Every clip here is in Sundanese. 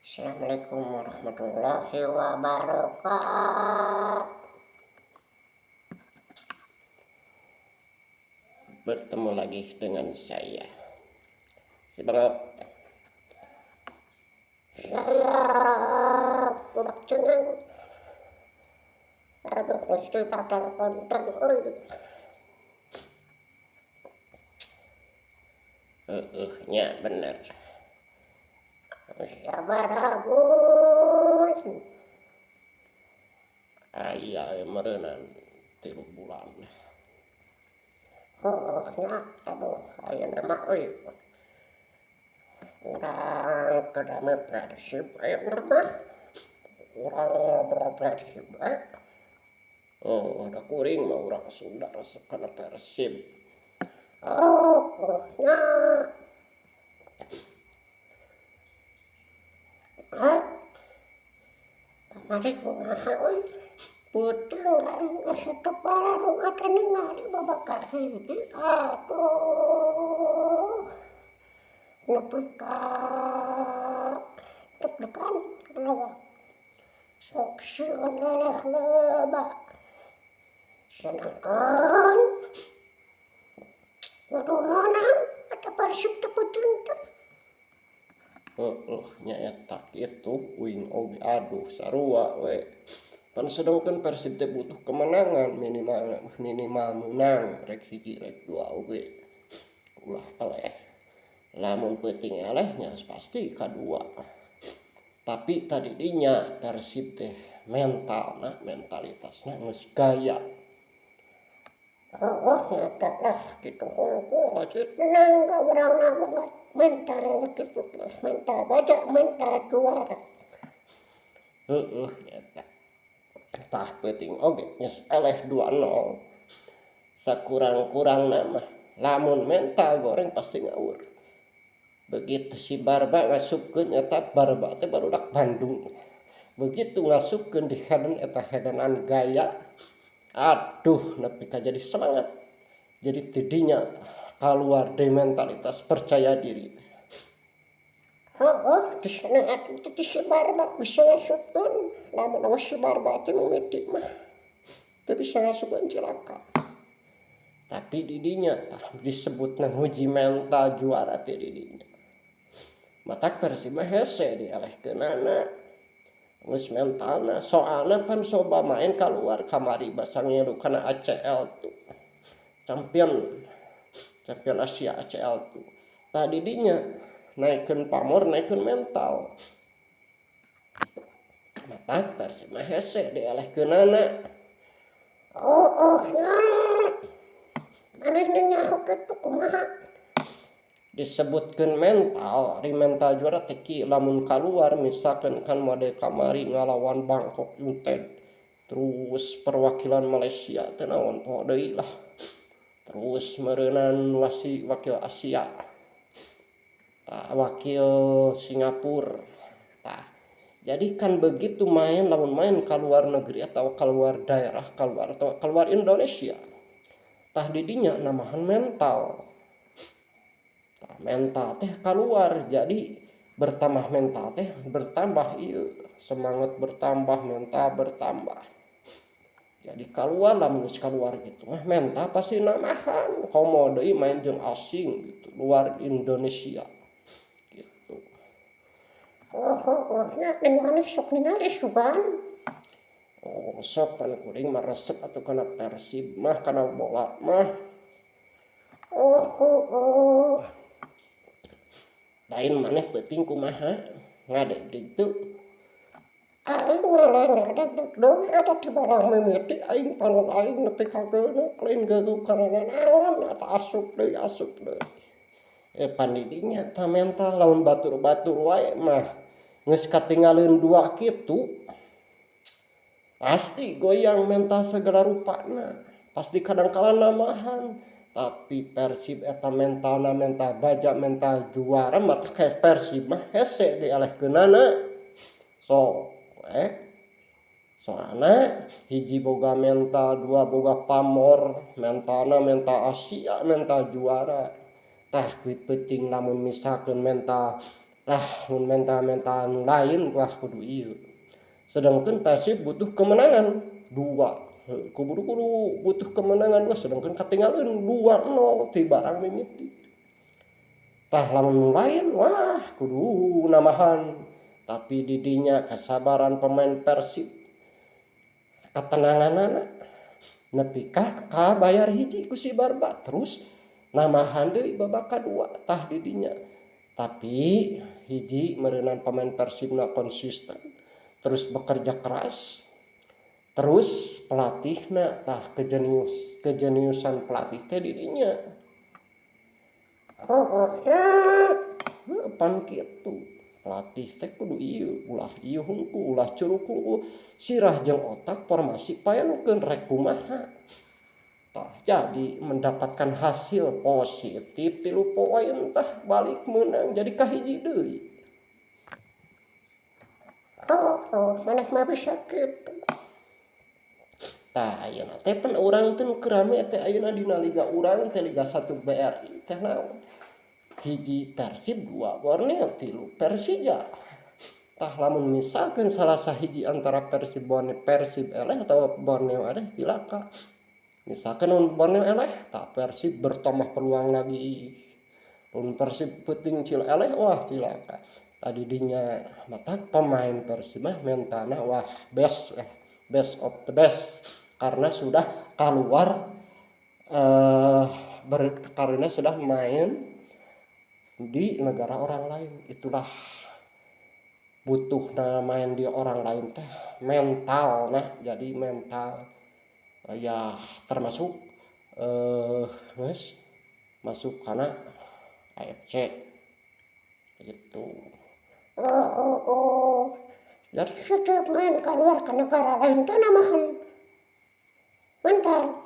Assalamualaikum warahmatullahi wabarakatuh. Bertemu lagi dengan saya, si Bangok. Saya budak cengang. Aduh, mesti pada konten euy. Heeh, nya bener. Sabaraha bulan? Aya meureunan 3 bulan. Heuh nya, aduh ayeuna mah euy. Urang keur rame Persib ayeuna mah. Urang ngobrol Persib we. Oh, da kuring mah urang Sunda resep kana Persib. Oh, nya. Kak, kamari kumaha euy? Peuting aing asa teu pararung eta ningali babak kahiji, aduh. Nepi ka deg-degan lewat. Sok sieun eleh loba. Sedangkan kudu meunang eta Persib teh peuting teh. Heueuh nya eta kitu uing oge aduh sarua we. Pan sedengkeun Persib teh butuh kemenangan minimal minimal meunang rek hiji rek dua oge. Ulah eleh. Lamun peuting eleh nya pasti kadua. Tapi tadi dinya Persib teh mentalna mentalitasna geus gaya. Heueuh nya eta lah kitu hungkul menang ka urangna boga mental kitu teh mental baja mental juara. Heueuh nya eta. Tah peuting oge geus eleh 2-0. Sakurang-kurangna mah lamun mental goreng pasti ngawur. Begitu si Barba ngasupkeun eta Barba teh barudak Bandung. Begitu ngasupkeun di headen eta headenan gaya. Aduh nepi ka jadi semangat. Jadi tidinya kaluar deui mentalitas percaya diri. Heueuh di sana atuh teh si Barba bisa ngasupkeun. Lamun eueuh si Barba teh mimiti mah teu bisa ngasupkeun cilaka. Tapi didinya tah disebutna nguji mental juara teh didinya. Matak Persib mah hese dielehkeunana. Geus mentalna soalna pan coba main kaluar kamari basa ngilu kana ACL tuh. Champion Champion Asia ACL tuh. Tah didinya naikkeun pamor naikkeun mental. Matak Persib mah hese dielehkeunana. Oh, oh nya. Maneh nyaho kitu kumaha? Disebutkeun mental, ari mental juara teh kieu lamun kaluar misalkan kan mode kamari ngalawan Bangkok United terus perwakilan Malaysia teh naon poho deui lah. Terus meureunan wasi wakil Asia. Tah wakil Singapura. Tah jadi kan begitu main lamun main ka luar negeri atau keluar daerah keluar atau keluar Indonesia. Tah didinya namahan mental. Tah mental teh kaluar jadi bertambah mental teh bertambah ieu semangat bertambah mental bertambah. Jadi kaluar lamun geus kaluar kitu mah mental pasti namahan komo deui main jeung asing gitu luar Indonesia gitu. Oh, oh nya ning maneh sok ningali sugan. Oh sok pan kuring mah resep atuh kana Persib mah kana bola mah. Oh, oh, oh. Lain maneh peuting kumaha ngadegdeg teu? Aing mah lain ngadegdeg deui eta ti barang mimiti aing panon aing nepi ka geuneuk lain geugeuh kana naon eta asup deui asup deui. Eh pan didinya tah mental lamun batur-batur wae mah geus katinggaleun dua kitu pasti goyang mental segala rupana. Pasti kadang-kala namahan. Tapi Persib eta mentalna mental baja mental juara mah teh kayak Persib mah hese dielehkeunana. So soalna hiji boga mental dua boga pamor mentalna mental Asia mental juara. Tah peuting lamun misalkeun mental Lah mun mental-mental nu lain wah kudu ieu. Sedangkan Persib butuh kemenangan dua, kudu kudu butuh kemenangan dua, sedangkan ketinggalan 2-0 ti barang mimiti. Tah lamun nu lain wah kudu namahan, tapi didinya kesabaran pemain Persib, ketenanganana nepi ka kabayar hiji ku si Barba, terus namahan deui babak kadua tah didinya. Tapi hiji meureunan pemain Persibna konsisten, terus bekerja keras, terus pelatihna tah kejeniusan pelatih teh didinya. Heueuh nya. Heuh pan kitu. Pelatih teh kudu ieu, ulah ieu hungkul, ulah curug hungkul, sirah jeung otak formasi paenkeun rek kumaha. Tah jadi mendapatkan hasil positif 3 poin tah balik meunang jadi kahiji deui. Heueuh, maneh mah bisa kitu. Tah ayeuna teh pan urang teh nu keur rame teh ayeuna dina liga urang teh Liga 1 BRI teh naon? Hiji Persib, 2 Borneo, 3 Persija. Tah lamun misalkeun salah sahiji antara Persib Borneo, Persib eleh atawa Borneo eleh cilaka. Misalkan mun Borneo eleh, tah Persib bertambah peluang lagi. Mun Persib peuting cil eleh wah cilaka. Tadi dinya matak pemain Persib mah mentalna wah best, best of the best karena sudah keluar, karena sudah main di negara orang lain. Itulah butuhna main di orang lain teh mental. Nah jadi mental ya termasuk geus masuk kana AFC gitu. Oh. Jadi setiap main keluar ke negara lain teh namahan mental.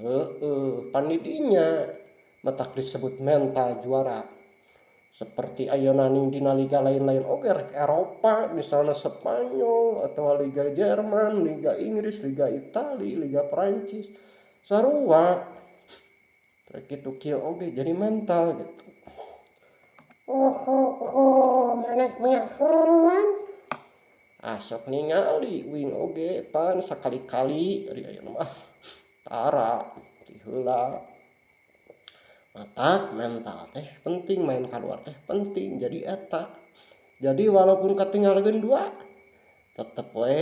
Heeh, pan didinya matak disebut mental juara. Seperti ayeuna ning dina liga lain-lain oge rek Eropa misalnya Spanyol atau Liga Jerman, Liga Inggris, Liga Itali, Liga Perancis, sarua rek kitu kieu oge jadi mental gitu. Oh, maneh nyahoan. Ah sok ningali uing oge pan sakali-kali ari ayeuna mah tara ti heula. Matak mental teh penting, main kaluar teh penting, jadi eta. Jadi walaupun katinggaleun 2 tetep we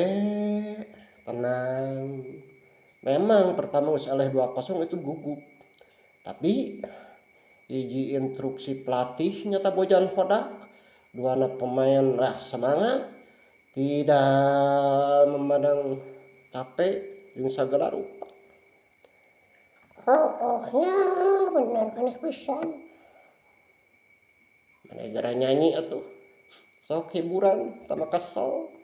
tenang. Memang pertama geus eleh 2-0 itu gugup. Tapi hiji instruksi pelatih nyata Bojan Hodak, duana pemain lah semangat, tidak memandang capek jeung sagala rupa. Oh, nya bener maneh pisan. Maneh gara nyanyi atuh. Sok hiburan tama kesel.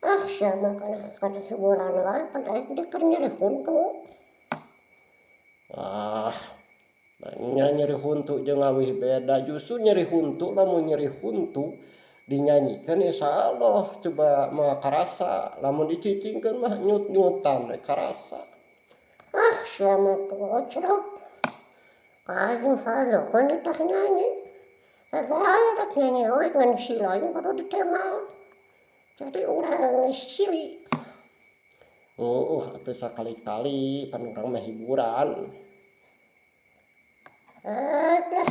Ah sia mah kana hiburan wae pan aing teh keur nyeri huntu. Wah, nya nyeri huntu jeung leuwih beda. Justru nyeri huntu lamun nyeri huntu dinyanyikan insyaallah coba mah karasa, lamun dicicingkeun mah nyut-nyutan we karasa. Ah sia mah kocrok. Kaing hayo we tah nyanyi. Rek nyanyi we ngan si lain kudu ditema. Jadi urang sili. Oh, atuh sakali-kali pan urang mah hiburan. Lah.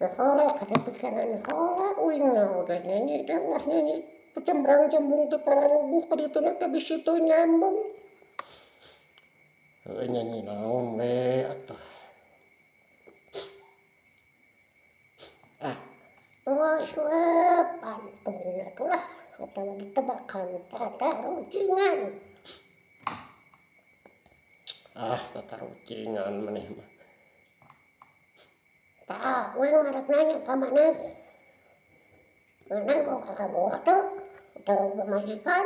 Kehola kana pikiran hola uing na udah nyanyi teh ulah nyanyi. Pecembrang cembung teh pararubuh ka ditu na teh bisi teu nyambung. Heuh nyanyi naon we atuh. Ah. Geus we pantun atuh lah atawa ditebakan tatarucingan. Ah tatarucingan maneh mah. Tah uing mah rek nanya ka maneh. Maneh boga kabogoh teu atawa pamajikan?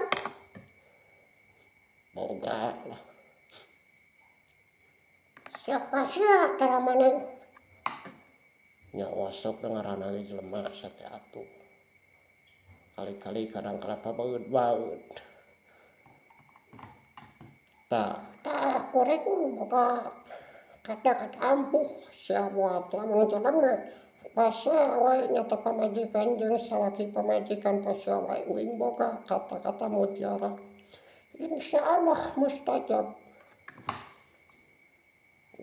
Boga lah. Siapa sia tara maneh? Nya osok da ngaranna ge jelema sia teh atuh. Kali-kali kadang kala pabaeud-baeud. Tah. Tah kuring boga kata-kata ampuh sia buat lamun jelema Pasea wae nyata pamajikan jeung salaki pamajikan pasea wae uing boga kata-kata mutiara. Insya Allah mustajab.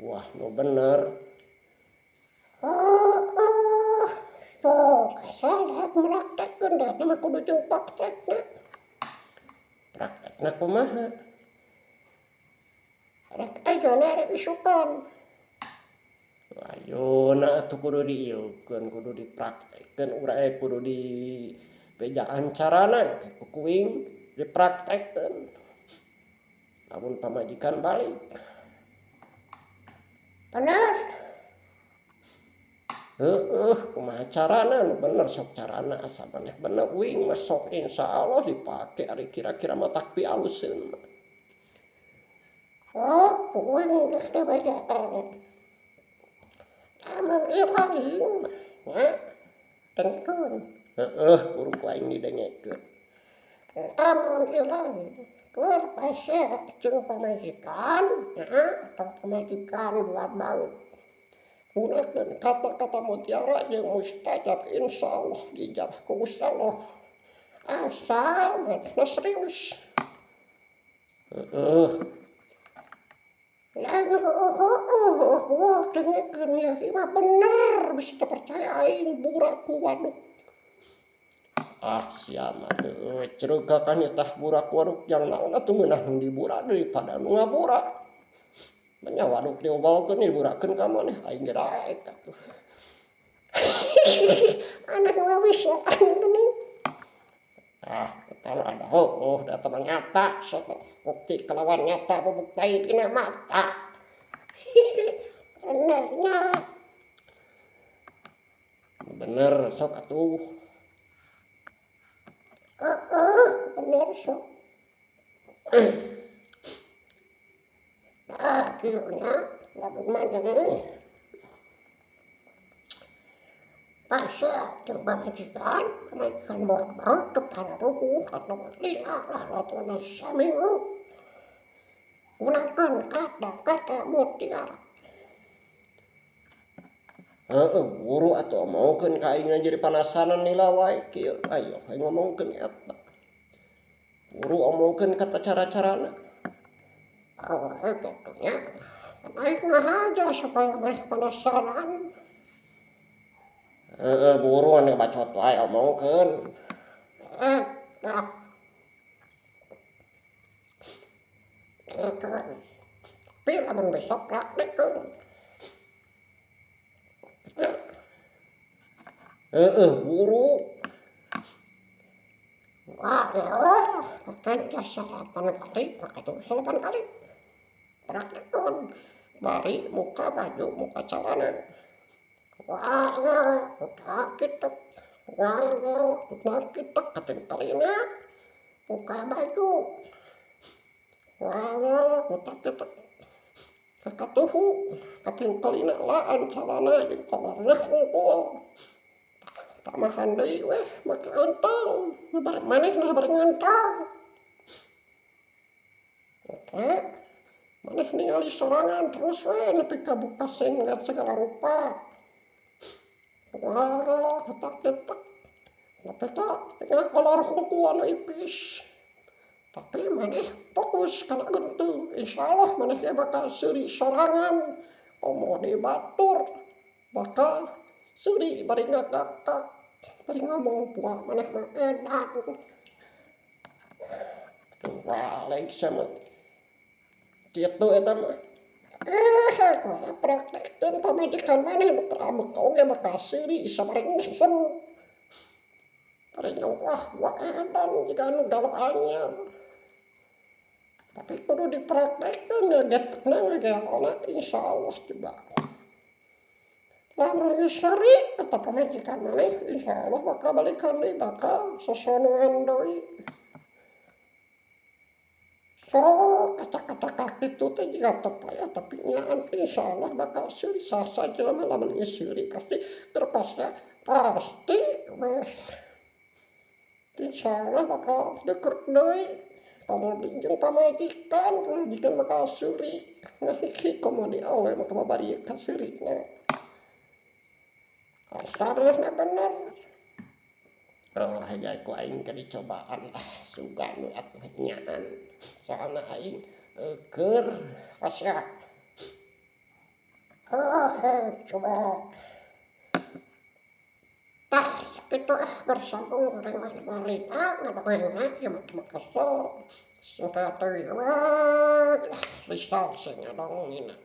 Wah, nu bener. Heeh, sok asal rek meraktekkeun da eta mah kudu jeung praktekna. Praktekna kumaha? Rek ayeuna rek isukan. Ayeuna atuh kudu diieukeun, kudu dipraktekkeun, urang ge kudu dibejaan carana ku kuing dipraktekkeun. Lamun pamajikan balik. Bener. Heueuh, kumaha carana nu bener sok carana asa maneh bener uing mah sok insyaallah dipake ari kira-kira matak pialuseun mah. Oh, uing geus dibejaan. Lamun ieu aing nya dengekeun. Heueuh, buru ku aing didengekeun. Lamun ieu lain keur pasea jeung pamajikan nya atawa pamajikan buat baut. Gunakeun kata-kata mutiara jeung mustajab insyaallah diijabah ku Gusti Allah. Asal manehna serius. Heueuh. Lain heueuh heueuh dengekeun ieu mah bener bisa dipercaya aing burak ku waduk. Ah sia mah teu cereuk ka tah burak waduk jang naon atuh ngeunah nu dibura daripada nu ngabura. Nya waduk diobalkeun diburakeun ka maneh aing ge daek atuh. Aneh mah bisa geuning. Ah eta mah da heueuh da eta mah nyata sia teh. Bukti kalawan nyata bubuktai dina mata. Bener nya. Bener sok atuh. Heeh, bener sok. Tah kieu nya lamun maneh pasea jeung pamajikan, pamajikan buat baut teu pararuguh atawa lila lah watuna saminggu. Gunakeun kata-kata mutiara. Heueuh, buru atuh omongkeun ka aing jadi panasaran lila wae kieu. Ayo aing ngomongkeun eta. Buru omongkeun kata cara-carana. Oh, kitu nya. Aing ngahaja supaya maneh penasaran. Heueuh, buru anu bacot wae omongkeun. Nah. Dengekeun. Tapi lamun besok praktekkeun. Heueuh, buru. Wah, kakenca 8 kali, kakatu 8 kali. Praktekkeun. Bari muka baju, muka calana. Wah, udah kitu. Wah, udah kitu katinggalina. Buka baju. Wah, udah kitu. Kakatuhu katinggalina laan calana jeung kolorna hungkul. Tamahan deui weh make entong. Bari manehna bari ngentong. Oke. Maneh ningali sorangan terus we nepi ka buka singlet segala rupa. Wah, ketak-ketak. Nepi ka tinggal kolor hungkul anu ipis. Tapi maneh fokus kana genteung. Insyaallah maneh ge bakal seuri sorangan. Komo di batur bakal seuri bari ngakak-kak. Bari ngomong buah maneh mah edan. Balik sama kitu eta mah. Praktekkeun pamajikan maneh nu keur ambek oge bakal seuri sabari ngehem. Bari wah wah edan jiga anu galak anyar. Tapi kudu dipraktekkeun ngagetekna ngagelona insyaallah coba. Lamun geus seuri eta pamajikan maneh insyaallah bakal balikan deui bakal sosonoan deui. Sok kata-kata kitu teh jiga teu payah tapi nyaan insyaallah bakal seuri sasa jelema lamun geus seuri pasti terpaksa pasti weh. Insyaallah bakal deket deui. Komo jeung pamajikan, pamajikan bakal seuri. Nah iki komo di awe mah babari ka seurina. Dasarna bener. Oh, hayang ku aing keur dicobaan lah, sugan we atuh nyaan. Soalna aing keur Kasya. Oh, hei, coba. Tah, kitu ah, bersambung lewat balita ngadongengna ieu mah teu kesel. Singkat teuing we lah risau sih ngadongengna.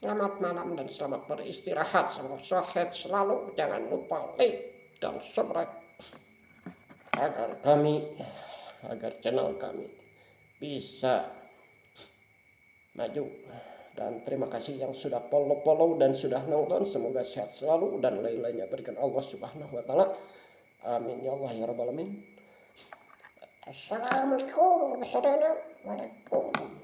Selamat malam dan selamat beristirahat. Semoga sehat selalu. Jangan lupa like dan subscribe agar channel kami bisa maju. Dan terima kasih yang sudah follow-follow dan sudah nonton. Semoga sehat selalu dan lain-lainnya berikan Allah Subhanahu wa taala. Amin ya Allah ya rabbal alamin. Assalamualaikum warahmatullahi wabarakatuh.